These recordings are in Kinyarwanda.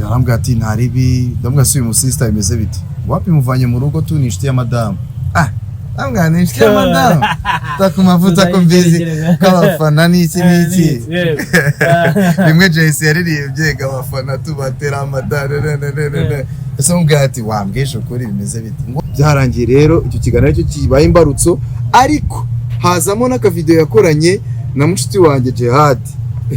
Arambwira ati nta ribi. Ndamubwira, si uyu musista bimeze bite? Wapi, muvanye mu rugo tu, ni inshuti ya madamu. Ah, ndamubwira ni inshuti ya madamu, ta ku mavuta ko mbizi k'abafana n'iki n'iki. Rimwe Jayce yaririmbye ngo abafana tubatera amadare. Ese mubwira ati wambwije ukuri, bimeze bite? Ngo byarangiye rero, icyo kiganiro cyo kibaye imbarutso, ariko hazamo n'akavideo yakoranye na mushiki wanjye Jihad,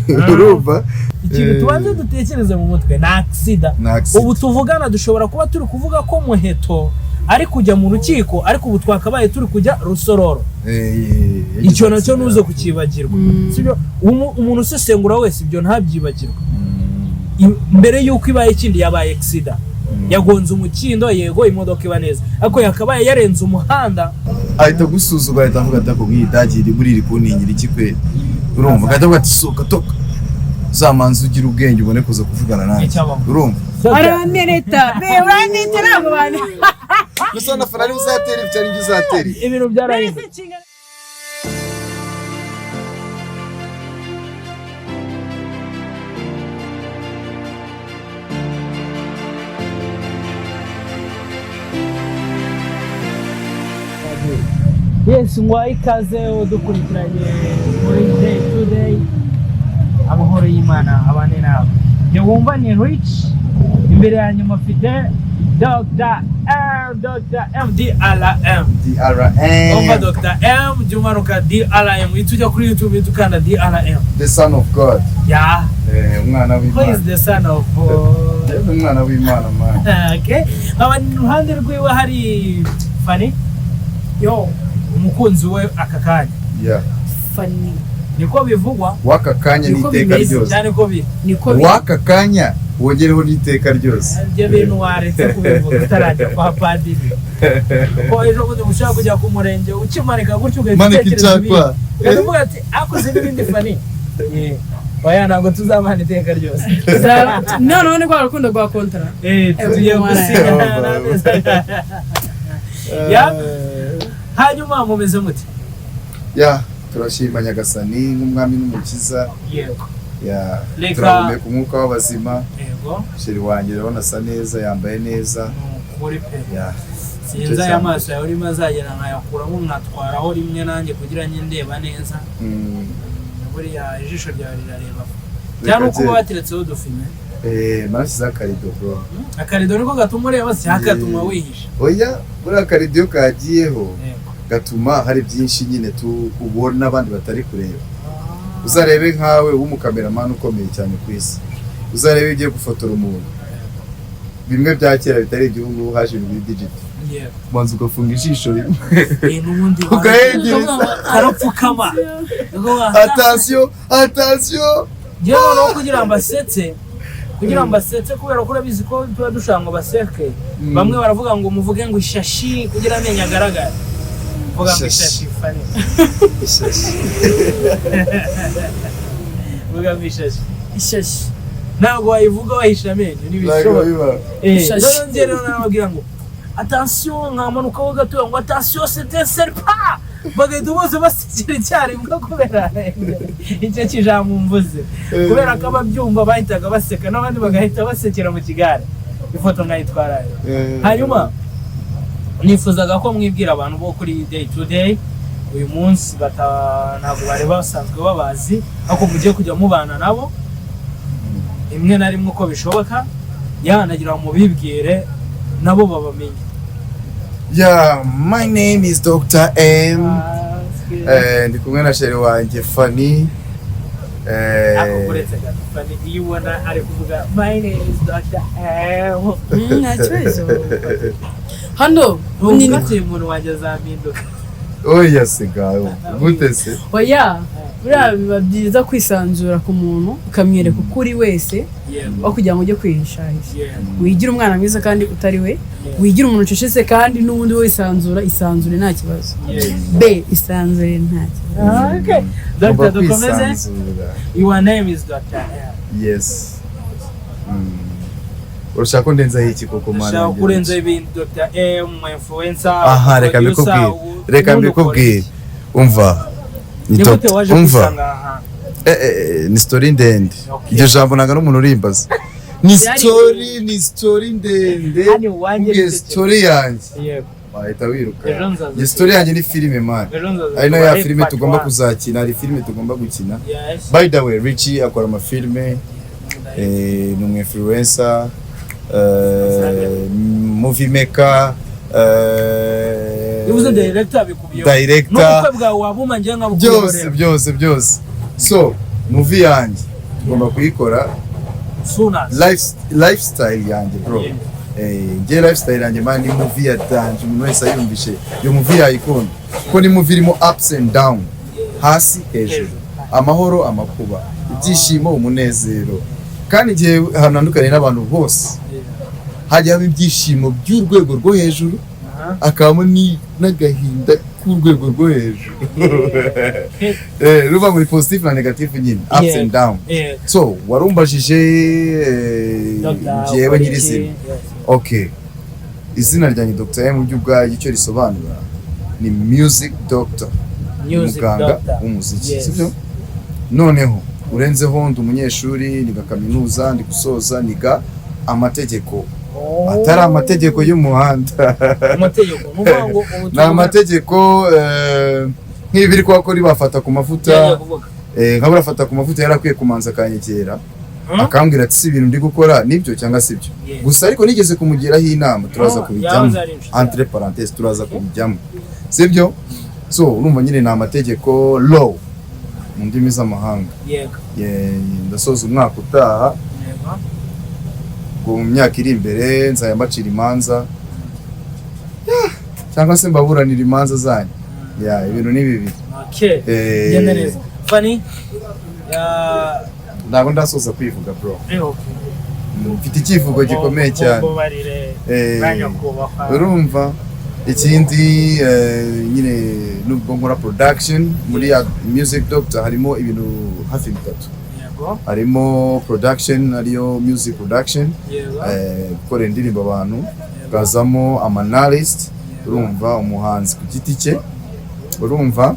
urumva? Ikintu tubanze dutekereze mu mutwe ni accident. Ni accident. Ubu tuvugana dushobora kuba turi kuvuga ko Muheto ari kujya mu rukiko, ariko ubu twakabaye turi kujya Rusororo. Icyo nacyo ntuze kukibagirwa, sibyo? Umuntu usesengura wese ibyo ntabyibagirwe. Mbere y'uko ibaye ikindi, yabaye accident, yagonze umukindo. Yego, imodoka iba neza, ariko yakabaye yarenze umuhanda. Ahita agusuzugura, ahita avuga ati ako nk'iyi dagi iri buri iri kuntinyira iki kweli? Urumva, agahita avuga ati sohoka, toka, uzamanza ugire ubwenge ubone kuza kuvugana nanjye. Icyabaho. Urumva? Aramereta be, uranita, ntabwo bantu. Gusa na fana ariwe uzatera ibyo, ari byo uzatera ibi. Ibintu byarahindutse. Yes, ngwaye ikaze udukurikiranye muri Day to Day. Amahoro y'Imana abane nawe. Njye wumva ni Rich, imbere ya nyuma mfite Dr. M, Dr. M D R M. DRM. Umva, Dr. M, jya umanuka DRM, uhita ujya kuri YouTube, uhita ukanda DRM. The son of God. Ya. Umwana Who is w'Imana. the son of God? Yewe, umwana w'Imana, man. Okay, nkaba iruhande rwiwe hari Fanny. Yo. Umukunzi we aka kanya. Yeah. Fanny. Niko bivugwa. W'aka kanya Niko n'iteka bimeze. ryose. Cyane ko biri. Niko biri. W'aka kanya wongereho n'iteka ryose. Ibyo bintu waretse kubivuga utarajya kwa padiri, kuko ejo bundi ushaka kujya ku murenge ukimanika gutyo ugahita Manika utekereza icyapa. ibindi, ugahita uvuga ati akoze n'ibindi. Fanny. Yeah. Oya, ntabwo tuzabana iteka ryose. Noneho ni rwa rukundo rwa kontara. Tugiye gusinya n'amezi. Ya. Hanyuma mumeze mute? Ya, turashima Nyagasani nk'umwami n'umukiza. Yego. Ya. Reka Turahumeka umwuka w'abazima. Yego. Chéri wanjye urabona asa neza, yambaye neza. Ni ukuri pe. Ya. Sinzi aya maso yawe urimo azagera nkayakuramo nkatwaraho rimwe nanjye kugira ngo ndeba neza. Buriya ijisho ryawe rirareba cyangwa uko uba wateretseho udufime. Nashyizeho akarido, bro. Akarido niko gatuma ureba se cyangwa gatuma wihisha? Oya, buriya akarido iyo kagiyeho Yego. gatuma hari byinshi nyine tu ubona abandi batari kureba. Uzarebe nkawe w'umukameramani ukomeye cyane ku isi, uzarebe iyo ugiye gufotora umuntu, bimwe bya kera bitari iby'ubu ngubu haje ibintu biri digital, Yego. ubanza ugafunga ijisho rimwe, N'ubundi ukayegereza. Karapfukama. Attention, attention. Njyewe noneho kugira ngo basetse, kubera ko urabizi ko tuba dushaka ngo baseke, bamwe baravuga ngo muvuge ngo ishashi kugira amenyo agaragare. Vuga ngo Ishashi. ishashi, Fanny. Ishashi. Vuga ngo ishashi. Ishashi. Ntabwo wayivuga wahisha amenyo. Ntabwo Ntibishoboka. biba. Ishashi. Noneho njye rero narababwira ngo attention, nkamanukaho gatoya ngo attention, c'est un serpent, bagahita bose basekera icyarimwe kubera icyo kijambo mvuze, kubera ko ababyumva bahitaga baseka n'abandi bagahita basekera mu kigare, ifoto nkayitwara. Hanyuma nifuzaga ko mwibwira abantu bo kuri Day to Day uyu munsi, bata ntabwo bari basanzwe babazi, ariko mugiye kujya mubana nabo rimwe na rimwe uko bishoboka, yanagira ngo mubibwire nabo babamenye. Yeah, my name is Dr. M. Ndi kumwe na chéri wanjye Fanny. Ariko uretse gato, Fanny, iyo ubona ari kuvuga "My name is Dr. M", Nta kibazo hano ni uvuga ati umuntu wanjye azampinduka. Oya se gaho, gute se? Oya, buriya biba byiza kwisanzura ku muntu, ukamwereka uko uri wese, aho kugira ngo ujye kwihishahisha. Wigira umwana mwiza kandi utari we, wigira umuntu ucecetse kandi n'ubundi wisanzura. Isanzure nta kibazo. B, isanzure nta kibazo. Okay. Ugomba Dr. Dukomeze. kwisanzura. Your name is Dr. M. Yes. Urashaka ko ndenzaho iki koko, mana Ndashaka yanjye? kurenzaho ibintu, Dr. M, influencer, Aha, reka producer, mbikubwire. Reka ubundi ukora mbikubwire. iki? Umva, ni Ni gute Dr. waje Umva. kwisanga aha hantu? Ni story ndende. Okay. Iryo jambo nanga n'umuntu urimbaza. Ni Byari story, ni story ndende. Hano iwanjye Ubwiye niceceke. story yanjye Yego. wahita wiruka. Ejo nzaza. Ni story yanjye, ni filime, man. Ejo nzaza Ari nayo ya tubahe filime part tugomba one. kuzakina, hari filime tugomba gukina. Yes. By the way, Richie akora amafilime, ni umu influencer, movie maker, Bivuze director bikubiyeho. Director. N'ubukwe bwawe wabuma njye Byose. nkabukuyoborera. Byose byose. So movie yanjye tugomba kuyikora. Soon as. Lifestyle yanjye, bro. Njye lifestyle yanjye, man, ni movie ya danger. Umuntu wese ayumvishe iyo movie yayikunda, kuko ni movie irimo ups and down, hasi hejuru, amahoro, amakuba, ibyishimo, umunezero. Kandi igihe ahantu handukanye n'abantu bose, hajya haba ibyishimo by'urwego rwo hejuru, hakabamo n'agahinda k'urwego rwo hejuru. Ruva muri positive na negative nyine, ups and down. So warumbajije, Dr. njyewe ukora iki? nyirizina. Yes. Okay, izina ryanjye Dr. M, by'ubwayo icyo risobanura ni music doctor. Music Muganga doctor. w'umuziki. Yes. Sibyo? Noneho urenzeho, ndi umunyeshuri, niga kaminuza, ndi gusoza, niga amategeko. Oh. Atari amategeko y'umuhanda. Amategeko ni ukuvuga ngo ubu Ni amategeko, nk'ibi biri kuba kuri bafata ku mavuta. Yagiye kuvuga. Nka burafata ku mavuta yarakwiye kumanza akanyegera, akambwira ati: "Si ibintu ndi gukora nibyo cyangwa si byo?" Gusa ariko nigeze kumugiraho inama, turaza Oh, kubijyamo. yahoze ari inshuti yawe. Entre parenthèses, turaza kubijyamo, sibyo? So urumva nyine ni amategeko, law mu ndimi z'amahanga. Ndasoza umwaka utaha. Ubwo mu myaka iri imbere nzajya mbacira imanza. Yeah, cyangwa se mbaburanira imanza zanyu. Yeah, ibintu ni bibiri. Okay. Genda neza. Fanny. Ya. Ntabwo ndasoza kwivuga, bro. Okay. Mfite icyivugo gikomeye cyane. Mumbabarire. Banyakubahwa. Urumva, ikindi, nyine nubwo nkora production muri ya music doctor, harimo ibintu hafi bitatu. Harimo production, ariyo music production, gukora indirimbo abantu, hakazamo analyst, urumva, umuhanzi ku giti cye, urumva,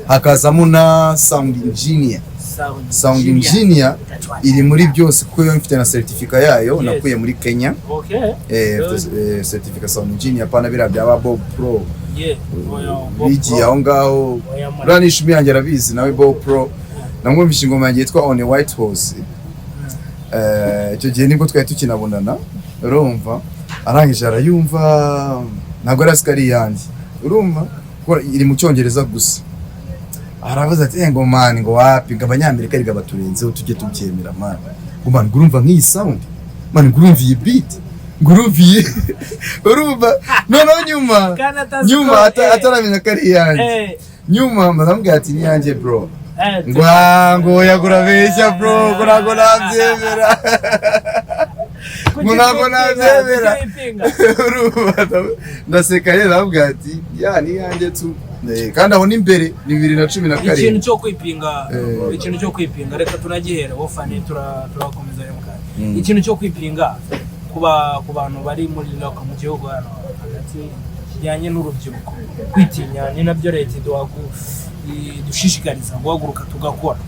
hakazamo na sound engineer. Sound Sound engineer iri muri byose, kuko yo mfite na certificate yayo nakuye muri Kenya. Mfite certificate sound engineer, pana biriya byaba Bob Pro. Oya, Bob Bigiye Pro. aho ngaho. Oya, man. Uriya ni ishumi yanjye, arabizi nawe. Bob Pro namwumvishe ingoma yanjye yitwa On a White Horse. Icyo gihe nibwo twari tukinabonana, urumva, arangije arayumva, ntabwo yari azi ko ari iyanjye, urumva, kuko iri mu Cyongereza gusa. Aravuze ati: "Eh, ngo man, ngo wapi, ngo Abanyamerika riga baturenzeho, tujye tubyemera, man, ngo man, ngo urumva nk'iyi sound, man, ngo urumva iyi beat, ngo urumva iyi." Urumva, noneho nyuma Kandi atazi nyuma ataramenya ko ari iyanjye. Nyuma ndamubwira ati: "Ni iyanjye, bro." Ngo: "Ah, ngo oya, ngo urabeshya, bro, ngo ntabwo nabyemera." Kuki Ngo ntabwo wipinga? nabyemera. Kuki wipinga? Urumva, ndaseka rero, ndamubwira ati: "Ya, ni iyanjye tu." Kandi aho ni imbere ni bibiri na cumi na Ikintu karindwi. cyo kwipinga, ikintu cyo kwipinga, reka tunagihera wowe Fanny, turakomeza rero mu kanya. Ikintu cyo kwipinga kuba ku bantu bari muri local mu gihugu hano hagati, kijyanye n'urubyiruko, kwitinya ni nabyo leta idushishikariza guhaguruka tugakora.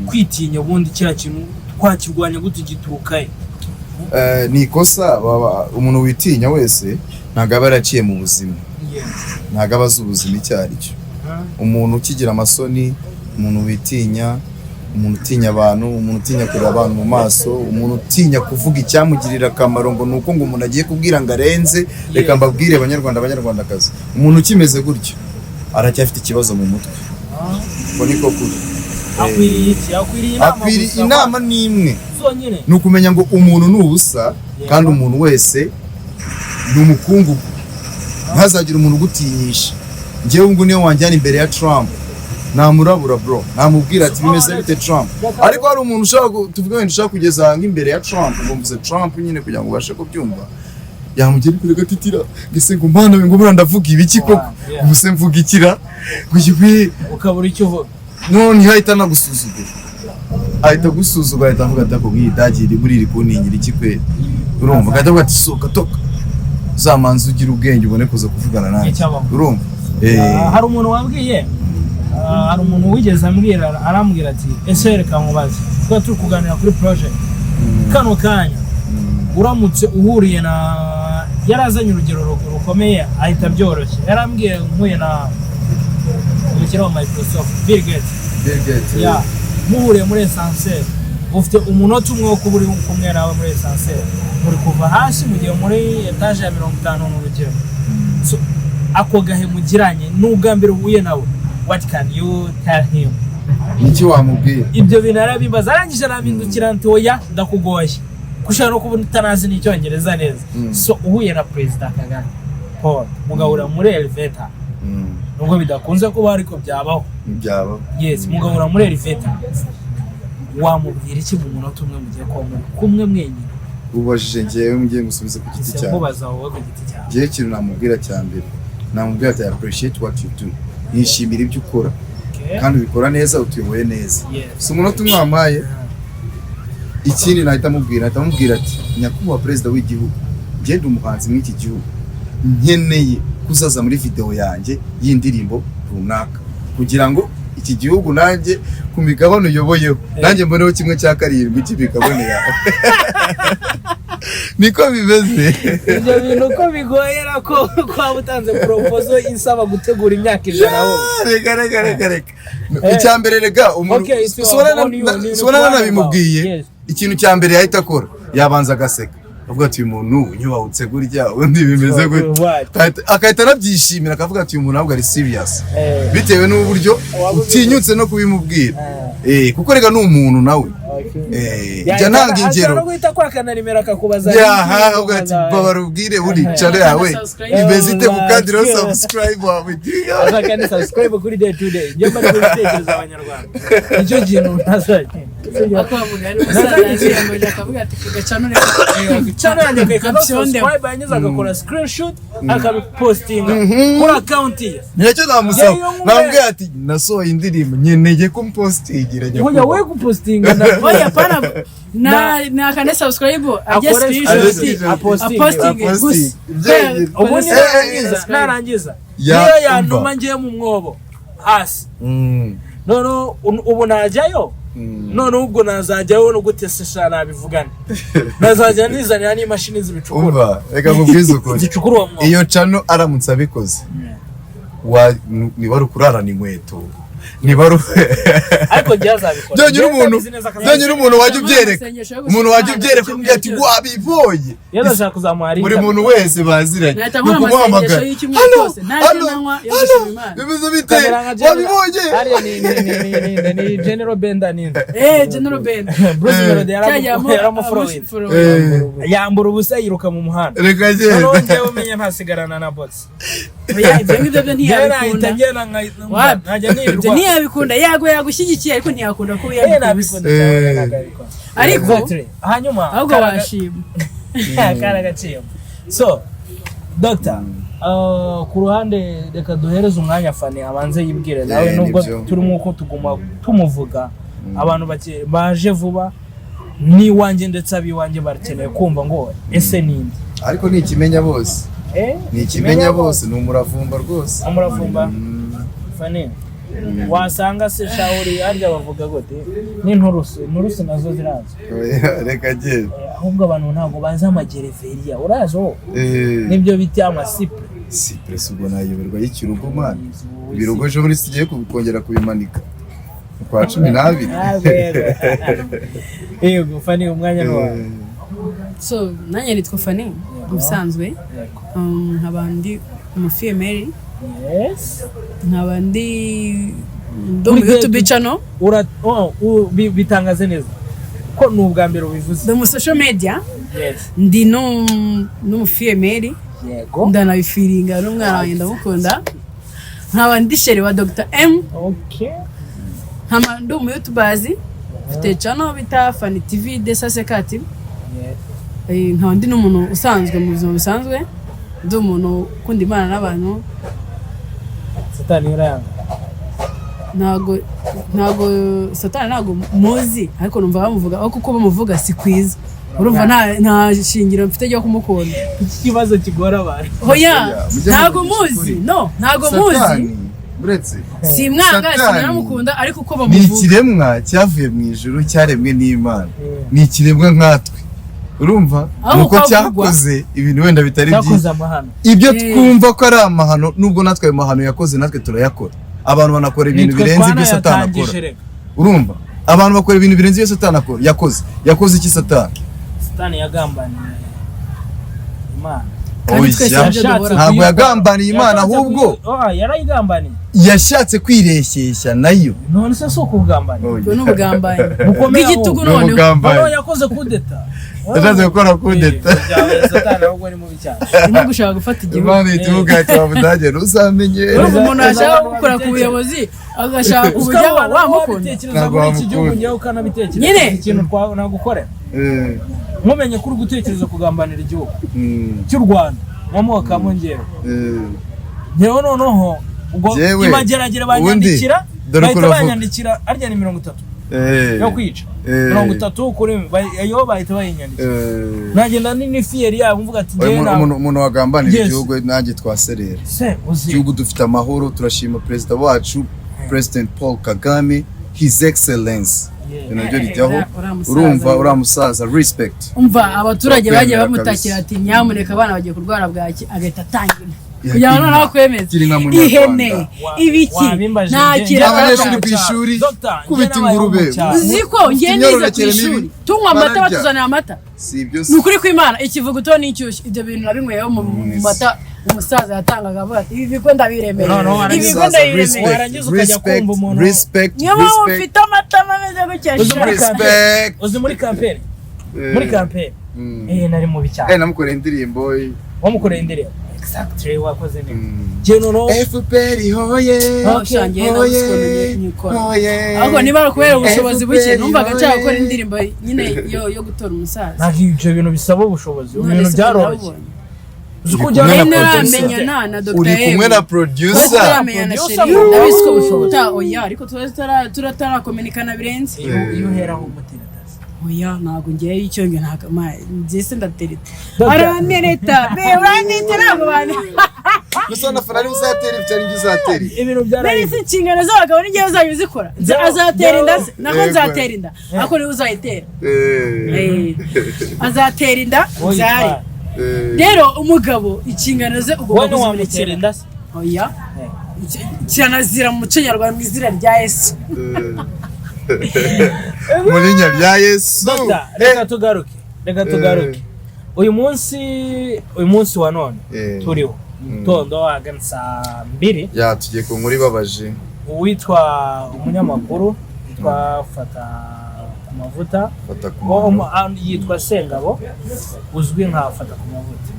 Kwitinya ubundi kiriya kintu twakirwanya gute? Gituruka he? Ni ikosa. Umuntu witinya wese ntabwo aba yaraciye mu buzima, ntabwo aba azi ubuzima icyo ari cyo. Umuntu ukigira amasoni, umuntu witinya, umuntu utinya abantu, umuntu utinya kureba abantu mu maso, umuntu utinya kuvuga icyamugirira akamaro, ngo ni uko ngo umuntu agiye kubwira ngo arenze. Reka mbabwire, Abanyarwanda, Abanyarwandakazi, umuntu ukimeze gutyo aracyafite ikibazo mu mutwe. Uko niko kuri. Akwiriye iki? Akwiriye inama Akwiriye gusa, inama ni imwe, zonyine. Ni ukumenya ngo umuntu ni ubusa, kandi umuntu wese ni umukungugu. Ntazagire umuntu ugutinyisha. Njyewe ngo niyo wanjyana imbere ya Trump, namurabura, bro, namubwira ati: "Bimeze bite, Trump?" Ariko hari umuntu ushaka tuvuge wenda ushaka kugeza nk'imbere ya Trump, ngo mvuze Trump nyine kugira ngo ubashe kubyumva, yamugera imbere agatitira, ngese ngo: "Mana we, ngo buriya ndavuga ibiki koko? Ubu se mvuga ikira?" Ngo yewe. Ukabura icyo uvuga. None ahita anagusuzugura, ahita agusuzugura, ahita avuga ati: "Ako nk'iyi dagi iri muri iri kuntinyira iki kweri?" Urumva, agahita avuga ati: "Sohoka, toka, uzamanze ugire ubwenge ubone kuza kuvugana nanjye." Icyabaho. Urumva. Hari umuntu wambwiye, hari umuntu wigeze ambwira, arambwira ati: "Ese reka nkubaze, twari turi kuganira kuri projet." Kano kanya uramutse uhuriye na, yarazanye urugero rukomeye ahita byoroshye, yarambwiye mpuye na umukire wa Microsoft, Bill Gates. Bill Gates. Ya, muhuriye muri ascenseur, ufite umunota umwe wo kuba uri kumwe nawe muri ascenseur, muri kuva hasi mugiye muri étage ya 50, ni urugero. So, ako gahe mugiranye n'ubwa mbere uhuye nawe, what can you tell him? Niki wamubwira? Ibyo bintu arabimbaza, arangije arabindukira nti: "Oya, ndakugoye ko ushobora no kuba utanazi n'icyongereza neza." So uhuye na Perezida Kagame Paul, mugahura muri elevator, nubwo bidakunze kuba ariko byabaho. Byaba. Yes, mugahura muri elevator, wamubwira iki mu munota umwe mugiye kuba muri kumwe mwenyine? Ubajije njyewe, ngiye ngusubize ku giti Ese cyawe. Mubaza wowe ku giti cyawe. Njyewe ikintu namubwira cya mbere, namubwira ati: "I appreciate what you do, nishimira ibyo ukora kandi ubikora neza, utuyoboye neza." Si umunota umwe wampaye. Ikindi nahita mubwira ati: "Nyakubahwa Perezida w'igihugu, ngende umuhanzi muri iki gihugu, nkeneye kuzaza muri video yanjye y'indirimbo runaka kugira ngo iki gihugu nanjye ku migabane uyoboyeho nanjye mboneho 1/7 cy'imigabane yawe." Niko bimeze. Ibyo bintu uko bigoyera ko kwaba utanze proposal isaba gutegura imyaka 100 wowe. Reka, reka, reka, reka. Icya mbere rega umuntu Okay, it's your own you, ni subona uruhare nanabimubwiye, rwawe. Yes. ikintu cya mbere yahita akora, yabanza agaseka, avuga ati: "Uyu muntu unyubahutse gutya, ubundi bimeze gutya?" What? Agahita anabyishimira, akavuga ati: "Uyu muntu ntabwo ari serious," bitewe n'uburyo Waba utinyutse no kubimubwira. Kuko rega ni umuntu nawe. Jya ntanga ingero. Ashobora no guhita kwaka na nimero akakubaza. Yaha, akavuga ati: "Babara ubwire buri channel yawe Subscribe. imeze ite, gukandiraho subscribe wawe." Azakandi subscribe kuri Day to Day. Njye mba ndi kubitekereza abanyarwanda, nicyo kintu ntazajya Ako mugani umusaza yaziyambaje akavuga ati kugacano reka channel yanjye akayikanda Kapsyonde. subscribe, yangiza agakora screenshot akabipostinga kuri account ye. Nicyo namusaba. Yewe, nkubwira. Namubwira ati: "Nasohoye indirimbo, nkeneye ko mpostingira, Oya, nyakubahwa." we gupostinga na Oya, pana, na kande subscribe ajye Akore screenshot screenshot, apostinge. apostinge gusa. Apostinge. Ubundi narangiza Ya, niyo yantuma umva. ngiye mu mwobo hasi, noneho ubu najyayo, noneho ubwo nazajyayo no gute se sha? Nabivugane, nazajya nizanira n'imashini zibicukura, Umva, reka nkubwize ukuri. zicukura uwo mwobo. Iyo channel aramutse abikoze, niba ari ukurarana inkweto, niba ari Ariko njye azabikora. Byonyine umuntu Ndabizi neza ko azabikora. byonyine umuntu wajya ubyereka, Amasengesho yo gushima umuntu wajya Imana ubyereka icyumweru ukamubwira ati: cyose. "Wabibonye?" Iyo azashaka kuzamuha Buri muntu wese baziranye Nahita ni nkora ukumuhamagara. amasengesho y'icyumweru "Hano, cyose, ntarya hano, nanywa, yo hano, gushima Imana. bimeze bite? Wabibonye?" Hariya ni General Benda ninde? General Ben. Bruce Melody Cyajyamo yaramuforowinze, yambura ubusa yiruka mu muhanda. Reka Noneho genda. njyewe umenye ntasigarana na box. Oya, ibyo ngibyo byo Njyewe nahita ntiyabikunda. ngenda Wapi? nkajya Ibyo nirirwa. ntiyabikunda. Yago yagushyigikiye ariko ntiyakunda ko wiyambika ubusa. Nabikunda cyane, ntabwo abikora. Ariko Exactly. Hanyuma ahubwo washima. Kari agaciro. So Dr, ku ruhande reka duhereze umwanya Fani abanze yibwire nawe, nubwo Nibyo. turimo uko tuguma tumuvuga, abantu baje vuba n'iwanjye ndetse ab'iwanjye barakeneye kumva ngo ese ninde? Ariko ni ikimenya bose. Ni ikimenya bose, ni umuravumba rwose. Umuravumba. Fani, wasanga se shawuri harya bavuga gute, n'inturusu, inturusu nazo ziraza. Oya, reka genda. Ahubwo abantu ntabwo bazi amagereveriya, urazi wowe n'ibyo bita amacyprès? Cyprès ubwo nayoberwa y'ikirugo man? Ibirugo ejo muri tugiye kongera kubimanika mu kwa 12. Yego Fani, umwanya ni wawe. So nanjye nitwa Fani mu bisanzwe. Nkaba ndi umufille-mère, nkaba ndi mu Kuri YouTube Day to- channel. Oh, bitangaze neza ko ni ubwa mbere ubivuze. Ndi mu social media, ndi n'umufille-mère, ndanabifiringa n'umwana wanjye ndamukunda, nkaba ndi chéri wa Dr M, nkaba ndi umu YouTuber, mfite channel bita Fani TV Desasekati. Nkaba ndi n'umuntu usanzwe mu buzima busanzwe, ndi umuntu ukunda Imana n'abantu. Satani urayanga? Ntago Satani ntago muzi, ariko numva bamuvuga, aho kuko bamuvuga si kwiza, urumva nta shingiro mfite ryo kumukunda. Iki kibazo kigora abantu. Hoya. Oya, mujye Ntago muvugisha muzi. ukuri. No, ntago muzi. Satani Uretse Simwanga, Satani sinanamukunda, ariko uko ni bamuvuga. ikiremwa cyavuye mu ijuru, cyaremwe n'Imana, ni ikiremwa nkatwe, urumva? Aho Nuko uko avugwa. cyakoze ibintu wenda bitari Cyakoze byiza, amahano. ibyo Eh. twumva ko ari amahano, nubwo natwe ayo mahano yakoze natwe turayakora. Abantu banakora ibintu Nitwe birenze ibyo Satani akora. twanayatangije reka. Urumva, abantu bakora ibintu birenze ibyo Satani akora. Yakoze iki Satani? Satani yagambaniye Imana. Kandi twese Oya. nibyo duhora. Ntabwo yagambaniye Imana, Yashatse ahubwo Oh, yarayigambaniye. yashatse kwireshyeshya nayo. None se si ukugambanira? Ubwo ni ubugambanyi Bukomeye bw'igitugu. Ni Noneho ubugambanyi. Noneho yakoze kudeta. Yashatse gukora kudeta. Eh, byabaye Satani ahubwo ni mubi cyane. Ni gushaka gufata igihugu. Imana ihita ivuga ati: "Wa Budage, ntuzamenye." Urumva, umuntu Uzaba ashaka gukora ku buyobozi, agashaka kubujyaho, wamukunda? Wabitekereza Ntabwo muri iki gihugu, wamukunda. ngewe ukanabitekereza. Nyine. Ikintu nagukorera, nkumenye ko uri gutekereza kugambanira igihugu cy'u Rwanda, nkomokamo ngewe, ngewe noneho ubwo Jewe, imageragere banyandikira, ubundi, dore uko bahita uravuga. banyandikira arya ni 30 yo kwica. 30 kuri iyo bahita bayinyandikira, nagenda ni fierté yabo mvuga ati Oya, ngewe umuntu wagambanira Yes. igihugu, nanjye twaserera. Se uzi Igihugu dufite amahoro, turashima perezida wacu, President Paul Kagame, His Excellence. Yeah. Ibyo nabyo rijyaho. Uriya musaza. Urumva, uriya musaza, respect. Umva, abaturage bagiye Turakwemera bamutakira kabisa. ati: "Nyamuneka, abana bagiye kurwara bwaki," agahita atangira Ya, kugira ngo noneho inka. akwemeze. Gira inka munyarwanda. Ihene, ibiki, Wabimbaje nta kintu. Abanyeshuri ku ishuri, Dr. kubita njye nabayeho ingurube. mu cyaro. Uzi ko ngiye nize ku Imyororokere ishuri mibi. tunywa amata, Bararya. batuzanira amata. Si ibyo Ni ukuri kw'Imana, ikivuguto n'inshyushyu, ibyo bintu nabinyweye mu mata umusaza yatangaga, avuga ati: "Ibi bigo ndabiremereye, Noneho ibi warangiza- bigo ndabiremereye." Warangiza ukajya kumva umuntu- Respect, Niyo mpamvu respect, mfite amatama ameze gutya. Uzi muri Sha. respect. Uzi muri campaign, muri campaign, nari mubi cyane. Namukoreye indirimbo. Wamukoreye indirimbo, exactly, wakoze neza. Njye noneho FPR hoye. Oh, sha, njyewe nabuze ukuntu nyikora. Hoye. Ahubwo niba ari ukubera ubushobozi buke, FPR numvaga nshaka gukora hoye. indirimbo nyine yo gutora umusaza. Ntabwo ibyo bintu bisaba ubushobozi, None ibintu se byaroroshye. nabubonye? Uzi ko Uri ujyana kumwe Nari na producer. ntaramenyana na Dr. Uri kumwe na M. producer. Tutaramenya na Producer chéri, ngo- ndabizi ko oya, ariko tuba tutarakominikana birenze. Iyo uheraho umutera tazi. Oya, ntabwo ngewe icyo njye, ntabwo njye se ndatereta. Dr. Arantereta be, urantereta, ntabwo bantu. Gusa na Ferrari uzatera ibyo ari byo uzatera. Ibintu Nari byaraye. si inshingano z'abagabo n'igihe uzajya uzikora. Azatera inda se nako? Yego. Nzatera inda, ariko niwe uzayitera. Azatera inda Wowe nzare. yitwara. Rero umugabo inshingano ze ugomba Wowe ntiwamutera kuzimurekera. inda se? Oya. Kiranazira mu muco nyarwanda, mu izina rya Yesu. Mu linya rya Yesu. Dr. Reka tugaruke, reka tugaruke uyu munsi wa none turiho mu gitondo ahagana saa 2. Ya, tugiye ku nkuru ibabaje. Uwitwa umunyamakuru witwa Fata ku Mavuta, Fata ku yitwa Sengabo, uzwi nka Fata ku Mavuta,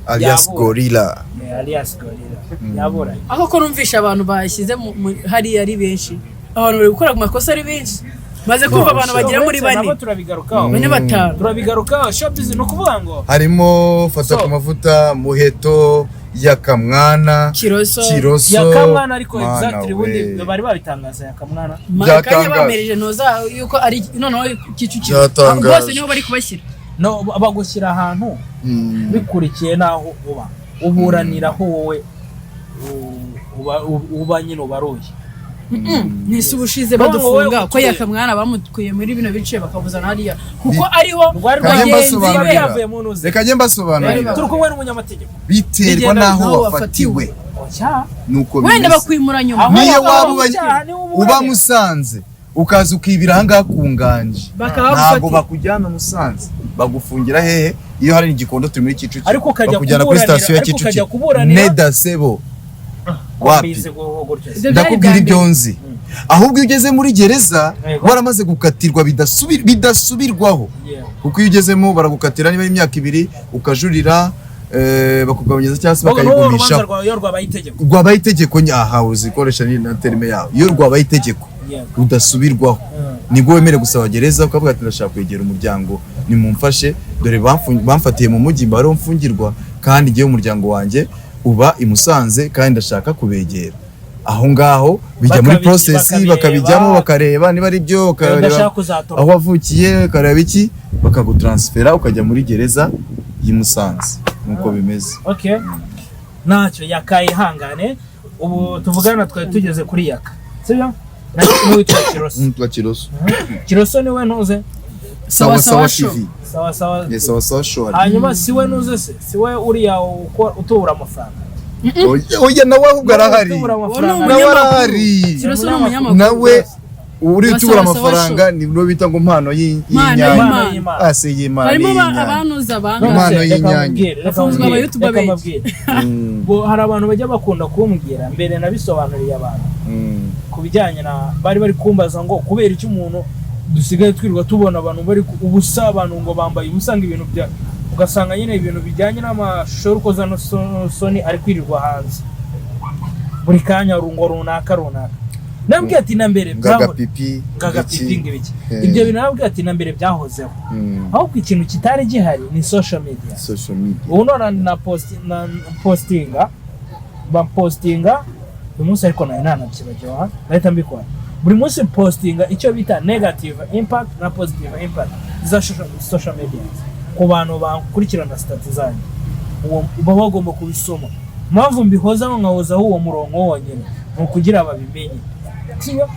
alias Yabura. Gorilla. Alias Gorilla, yaburanye. Aho ko numvisha abantu bashyize hariya ari benshi, abantu bari gukora ku makosa ari benshi, maze kumva abantu bagera muri Uretse bane, nabo turabigarukaho. bane, batanu. Turabigarukaho. Showbiz ni ukuvuga ngo Harimo Fata So. ku Mavuta, Muheto, Yakamwana, Kiroso. Kiroso. Yakamwana, ariko Mana exactly we. ubundi bari babitangaza Yakamwana. Kanya Byatangaje. bamerije ntuza yuko ari noneho Kicukiro Byatangaje. bose niho bari kubashyira. No bagushyira ahantu bikurikiye n'aho uba uburaniraho, wowe uba nyine ubaruye. Ntise ubushize None wowe badufunga ko utuye- Yakamwana bamukuye muri bino bice bakabuzana hariya kuko ariho Rwari Kajye bagenzi be. mbasobanurira. Yavuye mu ntuzi. Reka njye mbasobanurira. Turi kumwe n'umunyamategeko. Biterwa Bigenda n'aho n'aho wafatiwe. Oya. Nuko Wenda bimeze. bakwimura nyuma. Aho Niyo waba waba mu cyaha, niho uburanira. uba Musanze, ukaza ukibira ahangaha ku Nganje, Bakahagufatira. ntabwo bakujyana Musanze, bagufungira hehe? Iyo hari igikondo, turi muri Kicukiro, Ariko ukajya bakujyana kuri kuburanira- sitasiyo ya ariko ukajya Kicukiro. kuburanira- Nedasebo wapi. Mbizi gutyo se. Ibyo byari Ndakubwira bwa ibyo mbere. nzi. Ahubwo iyo ugeze muri gereza, Yego. waramaze gukatirwa bidasubirwaho, kuko iyo ugezemo baragukatira niba ari imyaka 2, ukajurira, bakugabanyiriza cyangwa se N'uwo rubanza bakayigumishaho. rwawe iyo rwabaye itegeko. Rwabaye itegeko nyaha, uzikoresha ni na terme yawe, iyo rwabaye itegeko rudasubirwaho, nibwo wemerewe gusaba gereza, ukavuga ati: "Ndashaka kwegera umuryango, nimumfashe, dore bamfatiye mu mujyi mba ariho mfungirwa, kandi igihe umuryango wanjye uba i Musanze, kandi ndashaka kubegera." Aho ngaho bijya muri process, bakabireba. bakabijyamo, bakareba niba ari byo, bakareba Udashaka kuzatoroka. aho wavukiye, bakareba iki, bakagutransfera ukajya muri gereza y'i Musanze. Nuko bimeze. Okay, ntacyo yakayihangane. Ubu tuvugana twari tugeze kuri Yaka, sibyo? N'uwitwa Kiroso. Nitwa Kiroso. Kiroso niwe ntuze? Sawa Sawa Show. TV. Sawa Sawa. Ni Sawa Sawa Show. Hanyuma siwe ntuze se, siwe uriya utubura amafaranga? Oya, oya, nawe ahubwo arahari. Utubura Uwo ni amafaranga. Nawe umunyamakuru. arahari. Kiroso ni umunyamakuru. Nawe uri Sawa utubura Sawa amafaranga ni no bita ngo mpano Mpano y'inyanya. Impano y'Imana. Ah, se y'Imana Harimo y'inyanya. abanuza banga. Impano None se, reka y'inyange. nkubwire, reka Afunzwe nkubwire, abayutuba reka benshi. mbabwire. Mm, Bo, hari abantu bajya bakunda kumbwira, mbere nabisobanuriye abantu ku bijyanye na bari kumbaza ngo kubera iki umuntu dusigaye twirirwa tubona abantu bari ubusa, abantu ngo bambaye ubusa, ngo ibintu bya ugasanga nyine ibintu bijyanye n'amashusho y'urukozasoni ari kwirirwa hanze buri kanya, rungo runaka runaka. Nabwiye ati na mbere Ngagapipi. Ngagapipi ngibiki. Eh. Ibyo bintu nabwiye ati na mbere byahozeho, ahubwo ikintu kitari gihari ni social media. Social media. Ubu none na na postinga, bapostinga uyu munsi, ariko nari nanabyibagiwe, ndahita mbikora. Buri munsi postinga icyo bita negative impact na positive impact za social media ku bantu bakurikirana status zanjye. Uwo baba bagomba kubisoma. Impamvu mbihozaho, nkahozaho uwo murongo wonyine, ni ukugira babimenye, sibyo?